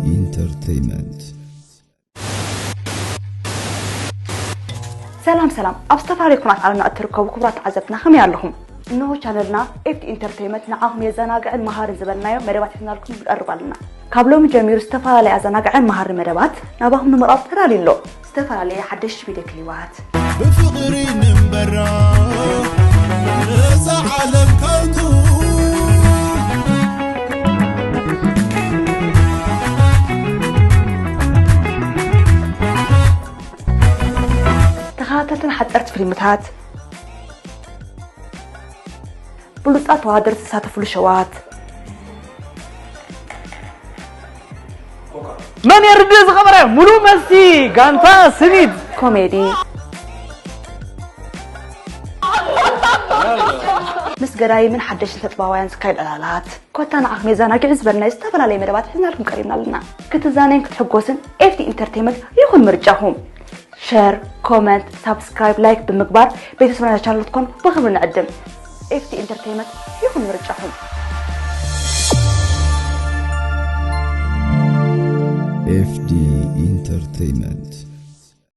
ኢንተርቴይመንት። ሰላም ሰላም፣ ኣብ ዝተፈላለዩ ኩናት ዓለምና እትርከቡ ክቡራት ተዓዘብትና ከመይ ኣለኹም? እንሆ ቻነልና ኤፍቲ ኢንተርቴይመንት ንዓኹም የዘናግዕን መሃርን ዝበልናዮ መደባት ሒዝናልኩም ንቀርብ ኣለና። ካብ ሎሚ ጀሚሩ ዝተፈላለየ ኣዘናጋዕን መሃርን መደባት ናባኹም ንምቕራብ ተዳልዩ ኣሎ። ዝተፈላለየ ሓደሽቲ ቪድዮ ክሊባት። ብፍቕሪ ንንበራ እዛ ዓለም ከንቱ። ተኸታተልትን ሓፀርቲ ፊልምታት፣ ብሉፃት ተወዳደርቲ ዝሳተፍሉ ሸዋት፣ መን የርድእ ዝኸበረ ሙሉ መሲ ጋንታ ስኒት። ኮሜዲ፣ ምስ ገዳይምን ሓደሽትን ተጥባውያን ዝካየድ ዕላላት፣ ኮታ ንዓኹም የዘናግዑ ዝበልና ዝተፈላለየ መደባት ሒዝናልኩም ቀሪብና ኣለና። ክትዛነዩን ክትሕጎስን ኤፍቲ ኢንተርቴይመንት ይኹን ምርጫኹም። ሸር፣ ኮመንት፣ ሳብስክራይብ፣ ላይክ ብምግባር ቤተሰብና ቻነል ክትኮኑ ብኽብሪ ንዕድም። ኤፍቲ ኢንተርቴይመንት ይኹን ምርጫኹም። ኤፍዲ ኢንተርቴይመንት።